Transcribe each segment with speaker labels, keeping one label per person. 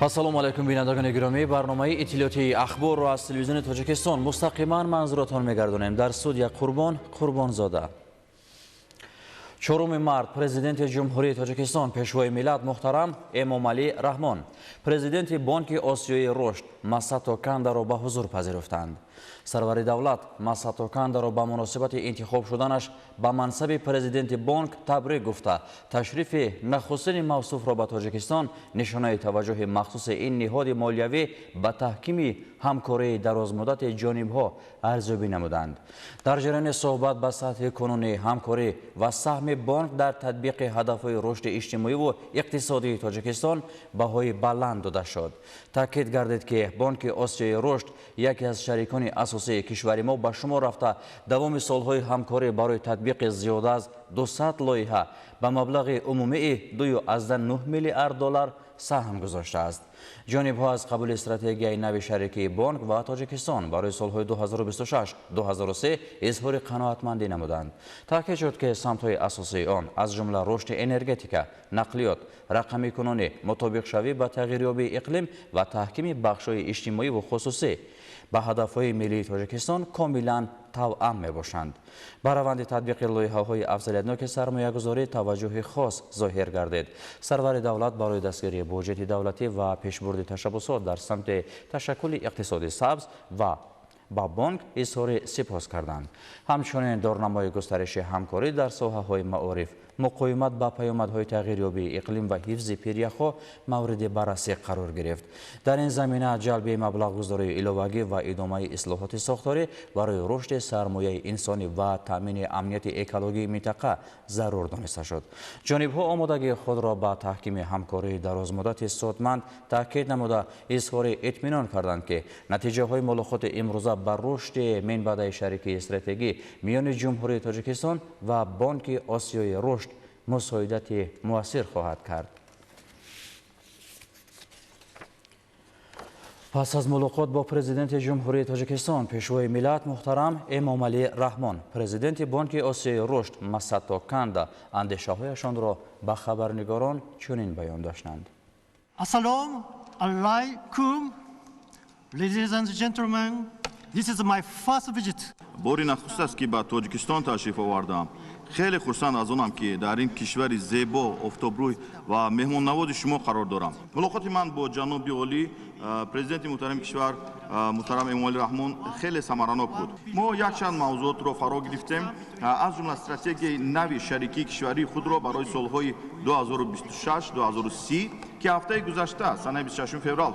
Speaker 1: Ассалому алайкум, бинандагони гиромӣ. Барномаи иттилоотии ахборро аз телевизиони Тоҷикистон мустақиман манзуратон мегардонем. Дар студия Қурбон Қурбонзода. 4 март Президенти Ҷумҳурии Тоҷикистон, Пешвои миллат муҳтарам Эмомалӣ Раҳмон Президенти Бонки Осиёии Рушд Масато Кандаро ба ҳузур пазируфтанд. Сарвари давлат Масато Кандаро ба муносибати интихоб шуданаш ба мансаби президенти бонк табрик гуфта, ташрифи нахустини мавсуфро ба Тоҷикистон нишонаи таваҷҷӯҳи махсуси ин ниҳоди молиявӣ ба таҳкими ҳамкории дарозмуддати ҷонибҳо арзёбӣ намуданд. Дар ҷараёни суҳбат ба сатҳи кунунии ҳамкорӣ ва саҳми бонк дар татбиқи ҳадафҳои рушди иҷтимоиву иқтисодии Тоҷикистон баҳои баланд дода шуд. Таъкид гардид, ки Бонки Осиёи Рушд яке аз шарикони асосии кишвари мо ба шумор рафта, давоми солҳои ҳамкорӣ барои татбиқи зиёда аз 200 лоиҳа ба маблағи умумии 2,9 миллиард доллар саҳм гузоштааст. Ҷонибҳо аз қабули стратегияи нави шарикии бонк ва Тоҷикистон барои солҳои 2026-2003 изҳори қаноатмандӣ намуданд. Таъкид шуд, ки самтҳои асосии он, аз ҷумла рушди энергетика, нақлиёт, рақамикунонӣ, мутобиқшавӣ ба тағйирёбии иқлим ва таҳкими бахшҳои иҷтимоиву хусусӣ ба ҳадафҳои миллии Тоҷикистон комилан тавъам мебошанд. Ба раванди татбиқи лоиҳаҳои афзалиятноки сармоягузорӣ таваҷҷӯҳи хос зоҳир гардид. Сарвари давлат барои дастгирии буҷети давлатӣ ва пешбурди ташаббусот дар самти ташаккули иқтисоди сабз ва ба бонк изҳори сипос карданд. Ҳамчунин дорнамои густариши ҳамкорӣ дар соҳаҳои маориф, муқовимат ба паёмадҳои тағйирёбии иқлим ва ҳифзи пиряхҳо мавриди баррасӣ қарор гирифт. Дар ин замина ҷалби маблағгузории иловагӣ ва идомаи ислоҳоти сохторӣ барои рушди сармояи инсонӣ ва таъмини амнияти экологии минтақа зарур дониста шуд. Ҷонибҳо омодагии худро ба таҳкими ҳамкории дарозмуддати судманд таъкид намуда, изҳори итминон карданд, ки натиҷаҳои мулоқоти имрӯза ба рушди минбаъдаи шарикии стратегӣ миёни Ҷумҳурии Тоҷикистон ва Бонки Осиёи Рушд мусоидати муассир хоҳад кард. Пас аз мулоқот бо Президенти Ҷумҳурии Тоҷикистон, Пешвои миллат муҳтарам Эмомалӣ Раҳмон, Президенти Бонки Осиёи Рушд Масато Канда андешаҳояшонро ба хабарнигорон чунин баён доштанд.
Speaker 2: Ассалому алайкум, ladies and gentlemen. This is my first visit.
Speaker 3: Бори нахуст аст, ки ба Тоҷикистон ташриф овардаам. Хеле хурсанд аз онам, ки дар ин кишвари зебо, офтобрӯй ва меҳмоннавози шумо қарор дорам. Мулоқоти ман бо ҷаноби олӣ, президенти муҳтарами кишвар муҳтарам Эмомалӣ Раҳмон хеле самаранок буд. Мо якчанд мавзуотро фаро гирифтем, аз ҷумла стратегияи нави шарикии кишварии худро барои солҳои 2026-2030, ки ҳафтаи гузашта санаи 26 феврал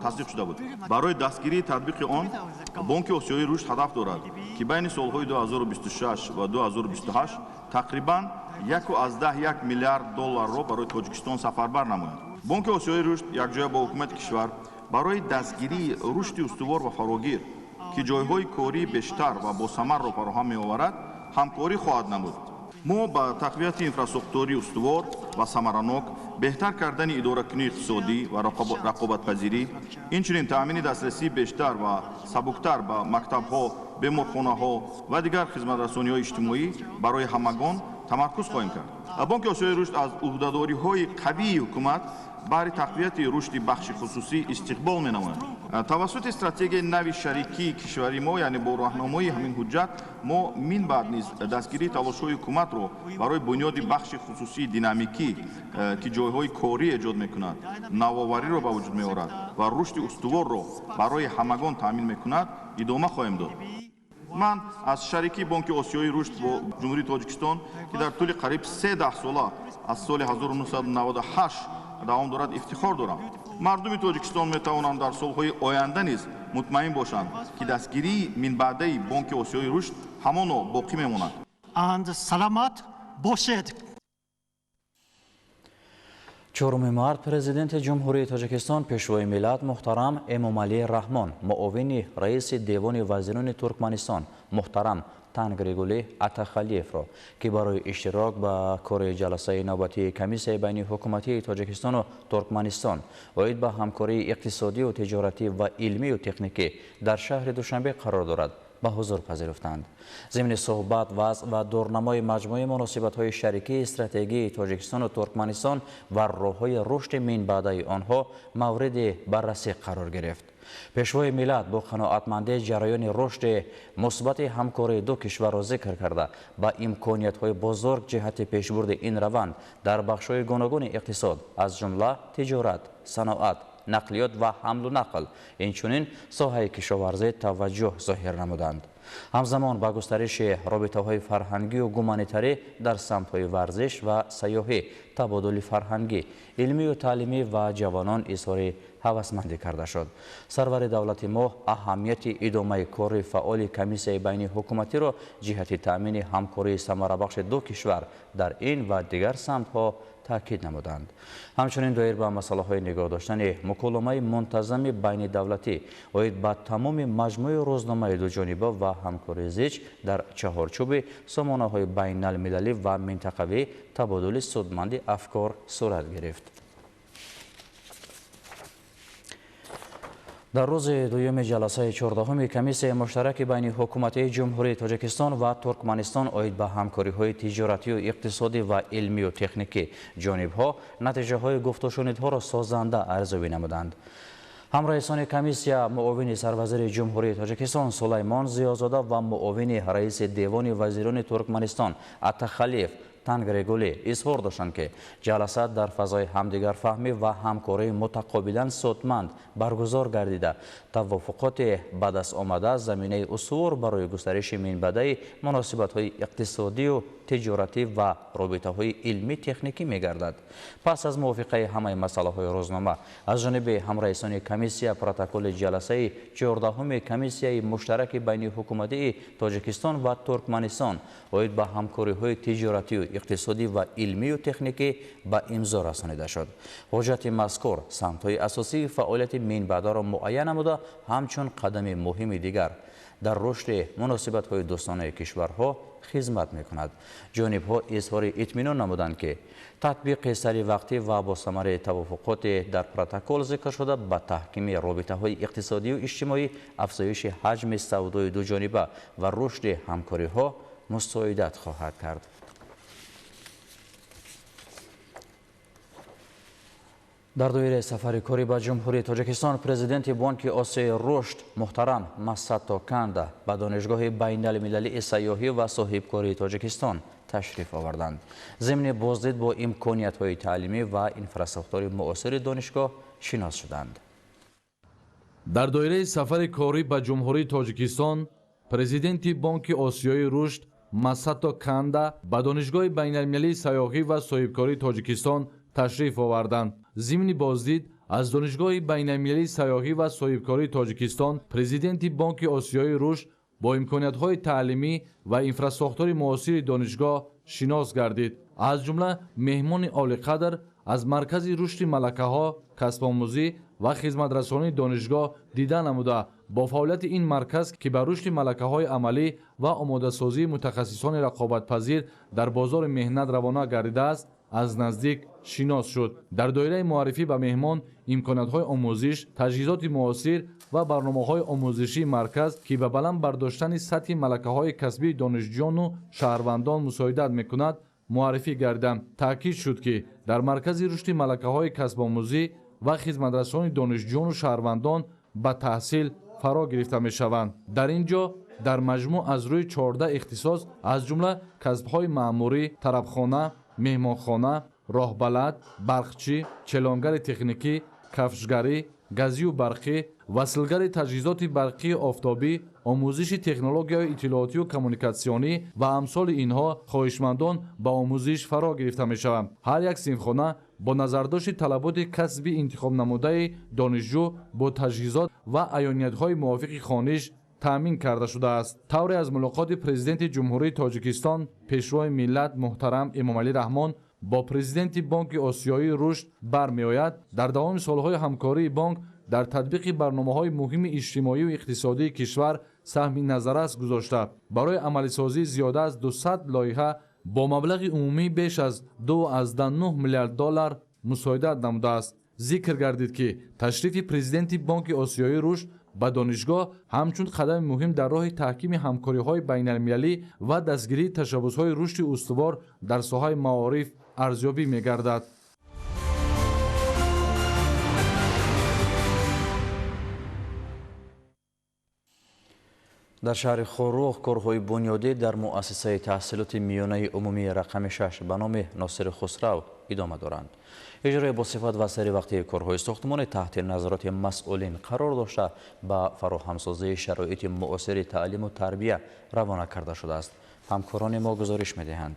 Speaker 3: тасдиқ шуда буд. Барои дастгирии татбиқи он Бонки Осиёии Рушд ҳадаф дорад, ки байни солҳои 2026 ва 2028 тақрибан 1,1 миллиард долларро барои Тоҷикистон сафарбар намояд. Бонки Осиёии Рушд якҷоя бо ҳукумати кишвар барои дастгирии рушди устувор ва фарогир, ки ҷойҳои кории бештар ва босамарро фароҳам меоварад, ҳамкорӣ хоҳад намуд. Мо ба тақвияти инфрасохтории устувор ва самаранок, беҳтар кардани идоракунии иқтисодӣ ва рақобатпазирӣ, инчунин таъмини дастрасии бештар ва сабуктар ба мактабҳо, беморхонаҳо ва дигар хизматрасониҳои иҷтимоӣ барои ҳамагон тамаркуз хоҳем кард. Бонки Осиёи Рушд аз ӯҳдадориҳои қавии ҳукумат баҳри тақвияти рушди бахши хусусӣ истиқбол менамояд. Тавассути стратегияи нави шарикии кишвари мо, яъне бо роҳнамоии ҳамин ҳуҷҷат, мо минбаъд низ дастгирии талошҳои ҳукуматро барои бунёди бахши хусусии динамикӣ, ки ҷойҳои корӣ эҷод мекунад, навовариро ба вуҷуд меорад ва рушди устуворро барои ҳамагон таъмин мекунад, идома хоҳем дод. Ман аз шарикии Бонки Осиёии Рушд бо Ҷумҳурии Тоҷикистон, ки дар тӯли қариб 3 даҳсола аз соли 1998 давом дорад, ифтихор дорам. Мардуми Тоҷикистон метавонанд дар солҳои оянда низ мутмаин бошанд, ки дастгирии минбаъдаи Бонки Осиёии Рушд ҳамоно боқӣ мемонад.
Speaker 2: And саломат бошед.
Speaker 1: 4 март Президенти Ҷумҳурии Тоҷикистон, Пешвои миллат муҳтарам Эмомалӣ Раҳмон, муовини раиси Девони вазирони Туркманистон муҳтарам Тангригулӣ Атахалиевро, ки барои иштирок ба кори ҷаласаи навбатии Комиссияи байниҳукуматии Тоҷикистону Туркманистон оид ба ҳамкории иқтисодию тиҷоратӣ ва илмию техникӣ дар шаҳри Душанбе қарор дорад, ба ҳузур пазируфтанд. Зимни суҳбат, вазъ ва дурнамои маҷмӯи муносибатҳои шарикии стратегии Тоҷикистону Туркманистон ва роҳҳои рушди минбаъдаи онҳо мавриди баррасӣ қарор гирифт. Пешвои миллат бо қаноатмандии ҷараёни рушди мусбати ҳамкории ду кишварро зикр карда, ба имкониятҳои бузург ҷиҳати пешбурди ин раванд дар бахшҳои гуногуни иқтисод, аз ҷумла тиҷорат, саноат, нақлиёт ва ҳамлу нақл, инчунин соҳаи кишоварзӣ таваҷҷӯҳ зоҳир намуданд. Ҳамзамон ба густариши робитаҳои фарҳангию гуманитарӣ дар самтҳои варзиш ва сайёҳӣ, табодули фарҳангӣ, илмию таълимӣ ва ҷавонон изҳори ҳавасмандӣ карда шуд. Сарвари давлати мо аҳамияти идомаи кори фаъоли комиссияи байниҳукуматиро ҷиҳати таъмини ҳамкории самарабахши ду кишвар дар ин ва дигар самтҳо таъкид намуданд. Ҳамчунин доир ба масъалаҳои нигоҳ доштани муколламаи мунтазами байнидавлатӣ оид ба тамоми маҷмӯи рӯзномаи дуҷониба ва ҳамкории зич дар чаҳорчӯби сомонаҳои байналмилалӣ ва минтақавӣ табодули судманди афкор сурат гирифт. Дар рӯзи дуюми ҷаласаи 14-уми комиссияи муштараки байни ҳукуматии Ҷумҳурии Тоҷикистон ва Туркманистон оид ба ҳамкориҳои тиҷоратию иқтисодӣ ва илмию техникӣ ҷонибҳо натиҷаҳои гуфтушунидҳоро созанда арзёбӣ намуданд. Ҳамраисони комиссия муовини сарвазири Ҷумҳурии Тоҷикистон Сулаймон Зиёзода ва муовини раиси Девони вазирони Туркманистон Атахалиев Тангрегулӣ изҳор доштанд, ки ҷаласа дар фазои ҳамдигарфаҳмӣ ва ҳамкории мутақобилан судманд баргузор гардида, тавофуқоти ба даст омада заминаи устувор барои густариши минбаъдаи муносибатҳои иқтисодию тиҷоратӣ ва робитаҳои илмӣ-техникӣ мегардад. Пас аз мувофиқаи ҳамаи масъалаҳои рӯзнома аз ҷониби ҳамраисони комиссия протоколи ҷаласаи 14-уми комиссияи муштараки байниҳукуматии Тоҷикистон ва Туркманистон оид ба ҳамкориҳои тиҷоратию иқтисодӣ ва илмию техникӣ ба имзо расонида шуд. Ҳуҷҷати мазкур самтҳои асосии фаъолияти минбаъдаро муайян намуда, ҳамчун қадами муҳими дигар дар рушди муносибатҳои дӯстонаи кишварҳо хизмат мекунад. Ҷонибҳо изҳори итминон намуданд, ки татбиқи саривақтӣ ва бо самараи тавофуқоти дар протокол зикр шуда ба таҳкими робитаҳои иқтисодию иҷтимоӣ, афзоиши ҳаҷми савдои дуҷониба ва рушди ҳамкориҳо мусоидат хоҳад кард. Дар доираи сафари корӣ ба Ҷумҳурии Тоҷикистон президенти Бонки Осиёи Рушд муҳтарам Масато Канда ба Донишгоҳи байналмилалии сайёҳӣ ва соҳибкории Тоҷикистон ташриф оварданд. Зимни боздид бо имкониятҳои таълимӣ ва инфрасохтори муосири донишгоҳ шинос шуданд.
Speaker 4: Дар доираи сафари корӣ ба Ҷумҳурии Тоҷикистон президенти Бонки Осиёи Рушд Масато Канда ба Донишгоҳи байналмилалии сайёҳӣ ва соҳибкории Тоҷикистон ташриф оварданд. Зимни боздид аз Донишгоҳи байналмилалии сайёҳӣ ва соҳибкории Тоҷикистон президенти Бонки Осиёи Рушд бо имкониятҳои таълимӣ ва инфрасохтори муосири донишгоҳ шинос гардид. Аз ҷумла меҳмони олиқадр аз Маркази рушди малакаҳо, касбомӯзӣ ва хизматрасонии донишгоҳ дида намуда, бо фаъолияти ин марказ, ки ба рушди малакаҳои амалӣ ва омодасозии мутахассисони рақобатпазир дар бозори меҳнат равона гардидааст, аз наздик шинос шуд. Дар доираи муаррифӣ ба меҳмон имкониятҳои омӯзиш, таҷҳизоти муосир ва барномаҳои омӯзишии марказ, ки ба баланд бардоштани сатҳи малакаҳои касбии донишҷӯёну шаҳрвандон мусоидат мекунад, муаррифӣ гардиданд. Таъкид шуд, ки дар Маркази рушди малакаҳои касбомӯзӣ ва хизматрасони донишҷӯёну шаҳрвандон ба таҳсил фаро гирифта мешаванд. Дар ин ҷо дар маҷмӯъ аз рӯи 14 ихтисос, аз ҷумла касбҳои маъмурӣ, тарабхона, меҳмонхона, роҳбалад, барқчӣ, челонгари техникӣ, кафшгарӣ, газию барқӣ, васлгари таҷҳизоти барқии офтобӣ, омӯзиши технологияҳои иттилоотию коммуникатсионӣ ва амсоли инҳо хоҳишмандон ба омӯзиш фаро гирифта мешаванд. Ҳар як синфхона бо назардошти талаботи касби интихобнамудаи донишҷӯ бо таҷҳизот ва аёниятҳои мувофиқи хониш таъмин карда шудааст. Тавре аз мулоқоти президенти Ҷумҳурии Тоҷикистон пешвои миллат муҳтарам Эмомалӣ Раҳмон бо президенти Бонки Осиёии Рушд бармеояд, дар давоми солҳои ҳамкории бонк дар татбиқи барномаҳои муҳими иҷтимоию иқтисодии кишвар саҳми назаррас гузошта, барои амалисозии зиёда аз 200 лоиҳа бо маблағи умумӣ беш аз 2,9 миллиард доллар мусоидат намудааст. Зикр гардид, ки ташрифи президенти Бонки Осиёии Рушд Ба донишгоҳ ҳамчун қадами муҳим дар роҳи таҳкими ҳамкориҳои байналмилалӣ ва дастгирии ташаббусҳои рушди устувор дар соҳаи маориф арзёбӣ мегардад.
Speaker 1: Дар шаҳри Хоруғ корҳои бунёдӣ дар муассисаи таҳсилоти миёнаи умумии рақами 6 ба номи Носири Хусрав идома доранд. Иҷрои босифат ва саривақтии корҳои сохтмонӣ таҳти назороти масъулин қарор дошта, ба фароҳамсозии шароити муосири таълиму тарбия равона карда шудааст. Ҳамкорони мо гузориш медиҳанд.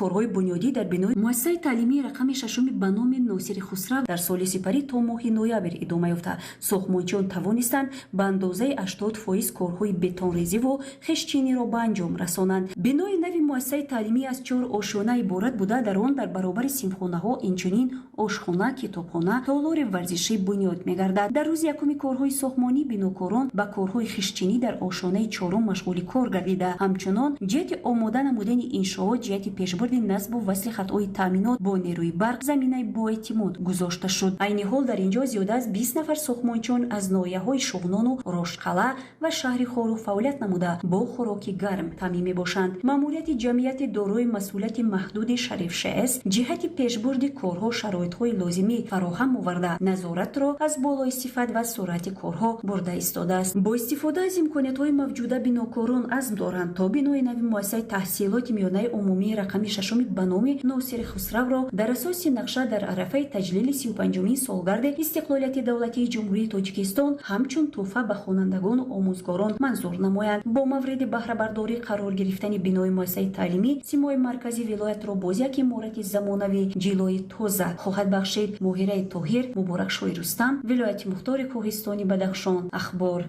Speaker 5: Корҳои бунёдӣ дар бинои муассисаи таълимии рақами шашуми ба номи Носири Хусрав дар соли сипарӣ то моҳи ноябр идома ёфта, сохтмончиён тавонистанд ба андозаи 80% корҳои бетонрезиву хештчиниро ба анҷом расонанд. Бинои нави муассисаи таълимӣ аз чор ошёна иборат буда, дар он дар баробари синфхонаҳо инчунин ошхона, китобхона, толори варзишӣ бунёд мегардад. Дар рӯзи якуми корҳои сохтмонӣ бинокорон ба корҳои хештчинӣ дар ошёнаи чорум машғули кор гардида, ҳамчунон ҷиҳати омода намудани иншоот ҷиҳати пешбурди насбу васли хатҳои таъминот бо нерӯи барқ заминаи боэътимод гузошта шуд. Айни ҳол дар ин ҷо зиёда аз 20 нафар сохтмончиён аз ноҳияҳои Шуғнону Рошқалъа ва шаҳри Хоруғ фаъолият намуда бо хӯроки гарм таъмин мебошанд. Маъмурияти ҷамъияти дорои масъулияти маҳдуди Шариф ШС ҷиҳати пешбурди корҳо шароитҳои лозимӣ фароҳам оварда, назоратро аз болои сифат ва суръати корҳо бурда истодааст. Бо истифода аз имкониятҳои мавҷуда бинокорон азм доранд то бинои нави муассисаи таҳсилоти миёнаи умумии рақами шашуми ба номи Носири Хусравро дар асоси нақша дар арафаи таҷлили 35-умин солгарди истиқлолияти давлатии Ҷумҳурии Тоҷикистон ҳамчун тӯҳфа ба хонандагону омӯзгорон манзур намоянд. Бо мавриди баҳрабардорӣ қарор гирифтани бинои муассисаи таълимӣ симои маркази вилоятро боз як иморати замонавӣ ҷилои тоза хоҳад бахшид. Моҳираи Тоҳир, Муборакшоҳи Рустам, вилояти мухтори Кӯҳистони Бадахшон, Ахбор.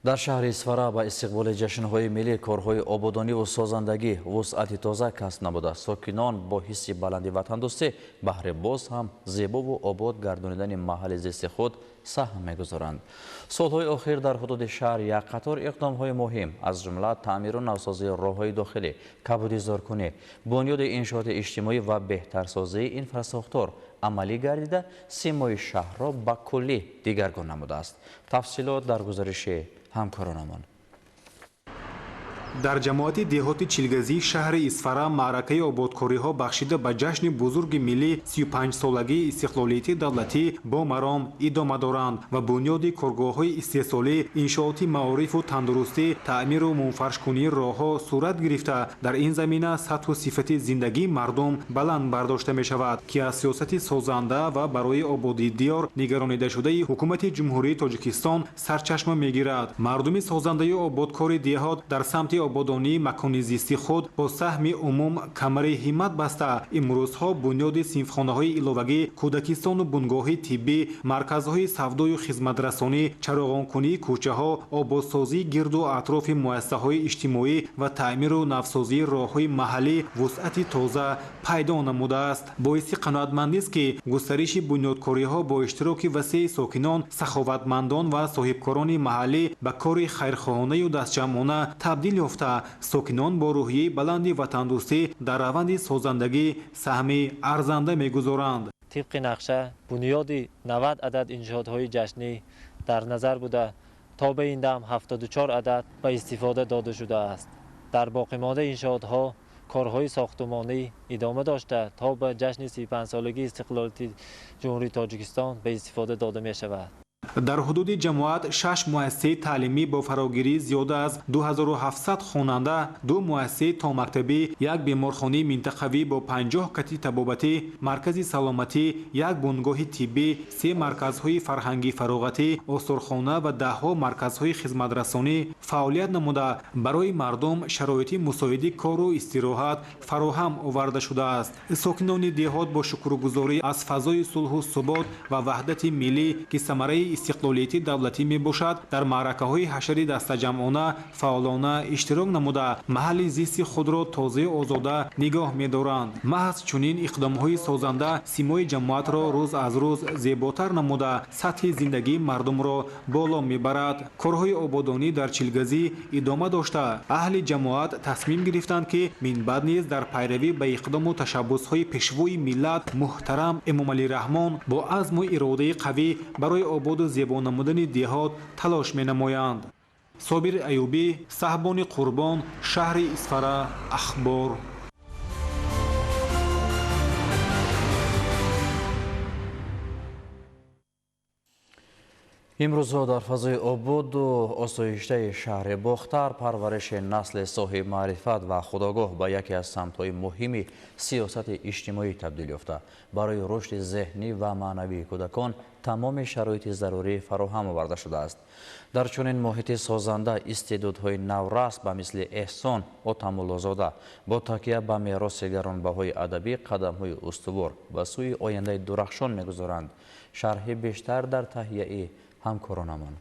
Speaker 1: Дар шаҳри Исфара ба истиқболи ҷашнҳои миллӣ корҳои ободониву созандагӣ вусъати тоза касб намуда, сокинон бо ҳисси баланди ватандӯстӣ баҳри боз ҳам зебову обод гардонидани маҳалли зисти худ саҳм мегузоранд. Солҳои охир дар ҳудуди шаҳр як қатор иқдомҳои муҳим, аз ҷумла таъмиру навсозии роҳҳои дохилӣ, кабудизоркунӣ, бунёди иншооти иҷтимоӣ ва беҳтарсозии инфрасохтор амалӣ гардида, симои шаҳрро ба куллӣ дигаргун намудааст. Тафсилот дар гузориши ҳамкоронамон.
Speaker 6: Дар ҷамоати деҳоти Чилгазии шаҳри Исфара маъракаи ободкориҳо бахшида ба ҷашни бузурги миллӣ 35-солагии истиқлолияти давлатӣ бо маром идома доранд ва бунёди коргоҳҳои истеҳсолӣ, иншооти маорифу тандурустӣ, таъмиру мунфаршкунии роҳҳо сурат гирифта, дар ин замина сатҳу сифати зиндагии мардум баланд бардошта мешавад, ки аз сиёсати созанда ва барои ободии диёр нигаронидашудаи ҳукумати Ҷумҳурии Тоҷикистон сарчашма мегирад. Мардуми созандаю ободкори деҳот дар самти ободонии макони зисти худ бо саҳми умум камари ҳиммат баста, имрӯзҳо бунёди синфхонаҳои иловагӣ, кӯдакистону бунгоҳи тиббӣ, марказҳои савдою хизматрасонӣ, чароғонкунии кӯчаҳо, ободсозии гирду атрофи муассисаҳои иҷтимоӣ ва таъмиру навсозии роҳҳои маҳаллӣ вусъати тоза пайдо намудааст. Боиси қаноатмандист, ки густариши бунёдкориҳо бо иштироки васеи сокинон, саховатмандон ва соҳибкорони маҳаллӣ ба кори хайрхоҳонаю дастҷамъона табдил ёфта, сокинон бо рӯҳияи баланди ватандӯстӣ дар раванди созандагӣ саҳми арзанда мегузоранд.
Speaker 7: Тибқи нақша бунёди 90 адад иншоотҳои ҷашнӣ дар назар буда, то ба ин дам 74 адад ба истифода дода шудааст. Дар боқимондаи иншоотҳо корҳои сохтумонӣ идома дошта, то ба ҷашни 35-солагии истиқлолияти Ҷумҳурии Тоҷикистон ба истифода дода мешавад.
Speaker 6: Дар ҳудуди ҷамоат 6 муассисаи таълимӣ бо фарогирии зиёда аз 2700 хонанда, 2 муассисаи томактабӣ, як беморхонаи минтақавӣ бо 50 кати табобатӣ, маркази саломатӣ, як бунгоҳи тиббӣ, 3 марказҳои фарҳангӣ фароғатӣ, осорхона ва даҳҳо марказҳои хизматрасонӣ фаъолият намуда, барои мардум шароити мусоиди кору истироҳат фароҳам оварда шудааст. Сокинони деҳот бо шукргузорӣ аз фазои сулҳу субот ва ваҳдати миллӣ, ки самараи истиқлолияти давлатӣ мебошад, дар маъракаҳои ҳашари дастаҷамъона фаъолона иштирок намуда, маҳалли зисти худро тозаю озода нигоҳ медоранд. Маҳз чунин иқдомҳои созанда симои ҷамоатро рӯз аз рӯз зеботар намуда, сатҳи зиндагии мардумро боло мебарад. Корҳои ободонӣ дар Чилгазӣ идома дошта, аҳли ҷамоат тасмим гирифтанд, ки минбаъд низ дар пайравӣ ба иқдому ташаббусҳои пешвои миллат муҳтарам Эмомалӣ Раҳмон бо азму иродаи қавӣ барои ободу зебо намудани деҳот талош менамоянд. Собир Аюбӣ, Саҳбони Қурбон, шаҳри Исфара, Ахбор.
Speaker 1: Имрӯзҳо дар фазои ободу осоиштаи шаҳри Бохтар парвариши насли соҳиби маърифат ва худогоҳ ба яке аз самтҳои муҳими сиёсати иҷтимоӣ табдил ёфта, барои рушди зеҳнӣ ва маънавии кӯдакон тамоми шароити зарурӣ фароҳам оварда шудааст. Дар чунин муҳити созанда истеъдодҳои наврас ба мисли Эҳсон Отамуллозода бо такя ба мероси гаронбаҳои адабӣ қадамҳои устувор ба сӯи ояндаи дурахшон мегузоранд. Шарҳи бештар дар таҳияи ҳамкоронамон.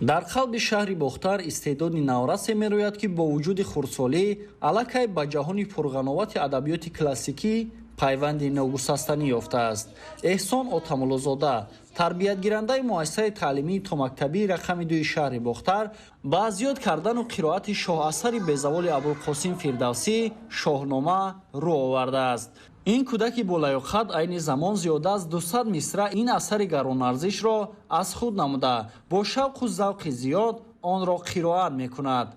Speaker 8: Дар қалби шаҳри Бохтар истеъдоди наврасе мерӯяд, ки бо вуҷуди хурдсолӣ аллакай ба ҷаҳони пурғановати адабиёти классикӣ пайванди ногусастанӣ ёфтааст. Эҳсон Отамуллозода, тарбиятгирандаи муассисаи таълимии томактабии рақами 2 шаҳри Бохтар, ба аз ёд кардану қироати шоҳасари безаволи Абулқосим Фирдавсӣ «Шоҳнома» рӯ овардааст. Ин кӯдаки болаёқат айни замон зиёда аз 200 мисра ин асари гаронарзишро аз худ намуда, бо шавқу завқи зиёд онро қироат мекунад.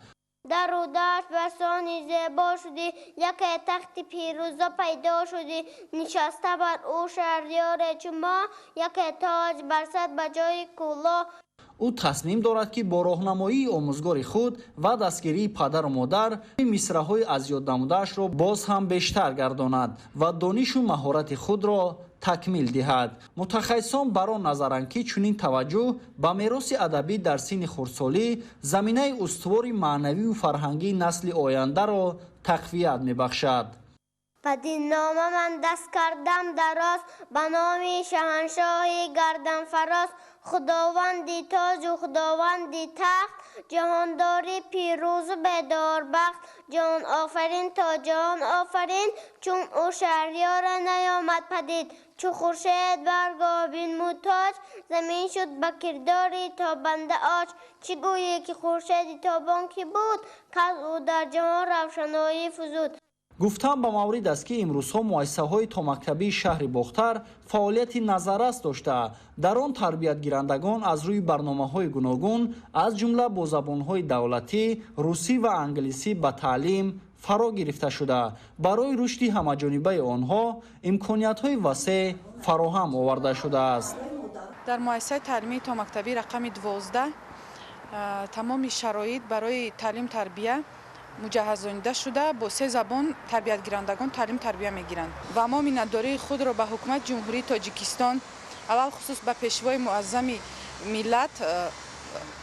Speaker 9: Дару дашт басони зебо шудӣ, яке тахти пирӯза пайдо шудӣ, нишаста бар ӯ шаҳриёре чу моҳ, яке тоҷ бар сар ба ҷои кӯлоҳ.
Speaker 8: Ӯ тасмим дорад, ки бо роҳнамоии омӯзгори худ ва дастгирии падару модар мисраҳои аз ёд намудаашро боз ҳам бештар гардонад ва донишу маҳорати худро такмил диҳад. Мутахассисон бар он назаранд, ки чунин таваҷҷӯҳ ба мероси адабӣ дар синни хурдсолӣ заминаи устувори маънавию фарҳангии насли ояндаро тақвият мебахшад.
Speaker 9: Ба диннома ман даст кардам дароз, ба номи шаҳаншоҳи гарданфароз, худованди тоҷу худованди тахт, ҷаҳондори пирӯзу бедорбахт, ҷаҳон офарин то ҷаҳон офарин, чун ӯ шаҳриёра наёмад падид, чу хуршед баргоҳ бинмуд тоҷ, замин шуд ба кирдори тобанда оҷ. Чӣ гӯӣ ки хуршеди тобон ки буд, каз ӯ дар ҷаҳон равшаноӣ фузуд.
Speaker 8: Гуфтан ба маврид аст, ки имрӯзҳо муассисаҳои томактабии шаҳри Бохтар фаъолияти назаррас дошта, дар он тарбиятгирандагон аз рӯи барномаҳои гуногун, аз ҷумла бо забонҳои давлатӣ, русӣ ва англисӣ ба таълим фаро гирифта шуда, барои рушди ҳамаҷонибаи онҳо имкониятҳои васеъ фароҳам оварда шудааст.
Speaker 10: Дар муассисаи таълимии томактабӣ рақами 12 тамоми шароит барои таълим тарбия муҷаҳҳазонида шуда, бо 3 забон тарбиятгирандагон таълим тарбия мегиранд ва мо миннатдории худро ба ҳукумати Ҷумҳурии Тоҷикистон, алалхусус ба пешвои муаззами миллат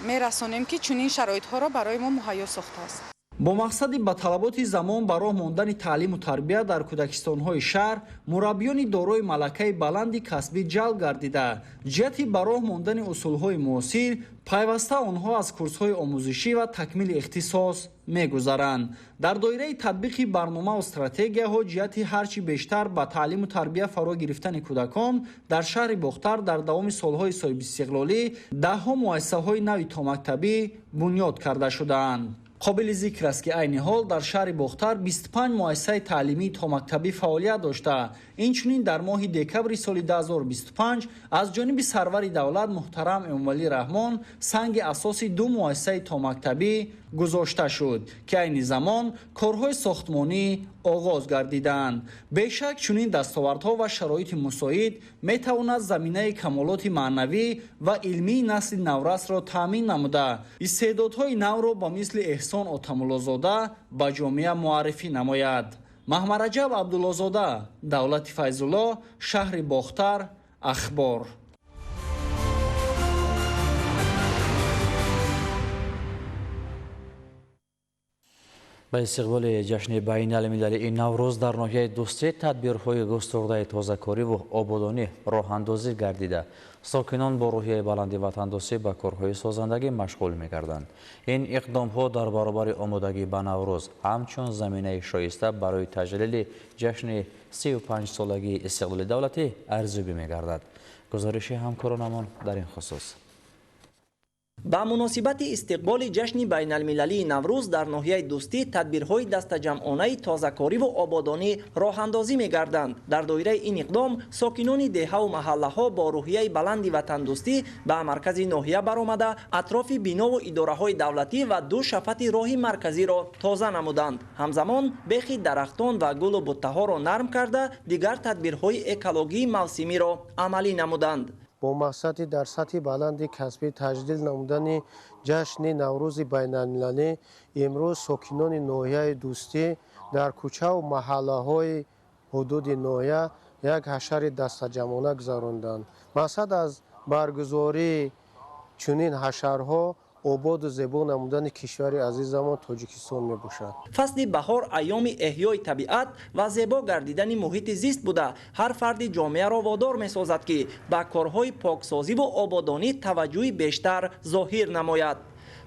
Speaker 10: мерасонем, ки чунин шароитҳоро барои мо муҳайё сохтааст.
Speaker 8: Бо мақсади ба талаботи замон ба роҳ мондани таълиму тарбия дар кӯдакистонҳои шаҳр, мураббиёни дорои малакаи баланди касбӣ ҷалб гардида, ҷиҳати ба роҳ мондани усулҳои муосир пайваста онҳо аз курсҳои омӯзишӣ ва такмили ихтисос мегузаранд. Дар доираи татбиқи барномаву стратегияҳо ҷиҳати ҳарчи бештар ба таълиму тарбия фаро гирифтани кӯдакон дар шаҳри Бохтар дар давоми солҳои соҳибистиқлолӣ даҳҳо муассисаҳои нави томактабӣ бунёд карда шудаанд. Қобили зикр аст, ки айни ҳол дар шаҳри Бохтар 25 муассисаи таълимии томактабӣ фаъолият дошта, инчунин дар моҳи декабри соли 2025 аз ҷониби сарвари давлат муҳтарам Эмомалӣ Раҳмон санги асоси 2 муассисаи томактабӣ гузошта шуд, ки айни замон корҳои сохтмонӣ оғоз гардиданд. Бешак чунин дастовардҳо ва шароити мусоид метавонад заминаи камолоти маънавӣ ва илмии насли наврасро таъмин намуда, истеъдодҳои навро ба мисли Эҳсон Отамуллозода ба ҷомеа муаррифӣ намояд. Маҳмараҷаб Абдуллозода, Давлати Файзулло, шаҳри Бохтар, Ахбор.
Speaker 1: Ба истиқболи ҷашни байналмилалии Наврӯз дар ноҳияи Дӯстӣ тадбирҳои густурдаи тозакориву ободонӣ роҳандозӣ гардида, сокинон бо рӯҳияи баланди ватандӯстӣ ба корҳои созандагӣ машғул мегарданд. Ин иқдомҳо дар баробари омодагӣ ба Наврӯз ҳамчун заминаи шоиста барои таҷлили ҷашни 35-солагии истиқлоли давлатӣ арзёбӣ мегардад. Гузориши ҳамкоронамон дар ин хусус.
Speaker 11: Ба муносибати истиқболи ҷашни байналмилалии Наврӯз дар ноҳияи Дӯстӣ тадбирҳои дастаҷамъонаи тозакориву ободонӣ роҳандозӣ мегарданд. Дар доираи ин иқдом сокинони деҳаву маҳаллаҳо бо рӯҳияи баланди ватандӯстӣ ба маркази ноҳия баромада, атрофи бинову идораҳои давлатӣ ва ду шафати роҳи марказиро тоза намуданд. Ҳамзамон бехи дарахтон ва гулу буттаҳоро нарм карда, дигар тадбирҳои экологии мавсимиро амалӣ намуданд.
Speaker 12: Бо мақсади дар сатҳи баланди касбӣ таҷлил намудани ҷашни Наврӯзи байналмилалӣ имрӯз сокинони ноҳияи Дӯстӣ дар кӯчаву маҳаллаҳои ҳудуди ноҳия як ҳашари дастаҷамъона гузаронданд. Мақсад аз баргузории чунин ҳашарҳо ободу зебо намудани кишвари азизамон Тоҷикистон мебошад.
Speaker 11: Фасли баҳор айёми эҳёи табиат ва зебо гардидани муҳити зист буда, ҳар фарди ҷомеаро водор месозад, ки ба корҳои поксозиву ободонӣ таваҷҷӯҳи бештар зоҳир намояд.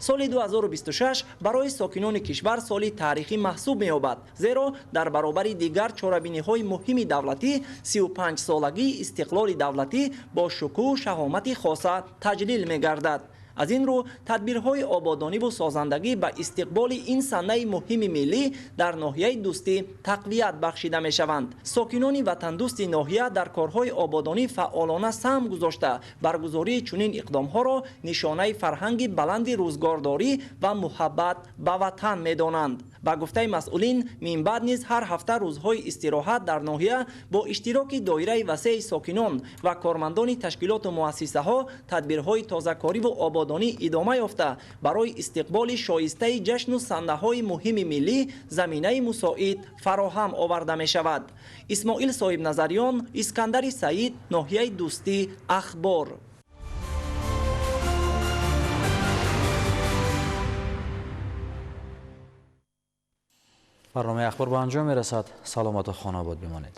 Speaker 11: Соли 2026 барои сокинони кишвар соли таърихӣ маҳсуб меёбад, зеро дар баробари дигар чорабиниҳои муҳими давлатӣ 35-солагии истиқлоли давлатӣ бо шукӯҳу шаҳомати хоса таҷлил мегардад. Аз ин рӯ тадбирҳои ободониву созандагӣ ба истиқболи ин санаи муҳими миллӣ дар ноҳияи Дӯстӣ тақвият бахшида мешаванд. Сокинони ватандӯсти ноҳия дар корҳои ободонӣ фаъолона саҳм гузошта, баргузории чунин иқдомҳоро нишонаи фарҳанги баланди рӯзгордорӣ ва муҳаббат ба ватан медонанд. Ба гуфтаи масъулин, минбаъд низ ҳар ҳафта рӯзҳои истироҳат дар ноҳия бо иштироки доираи васеи сокинон ва кормандони ташкилоту муассисаҳо тадбирҳои тозакориву ободонӣ идома ёфта, барои истиқболи шоистаи ҷашну саннаҳои муҳими миллӣ заминаи мусоид фароҳам оварда мешавад. Исмоил Соҳибназариён, Искандари Саид, ноҳияи Дӯстӣ, Ахбор.
Speaker 1: Барномаи Ахбор ба анҷом мерасад. Саломату хонобод бимонед.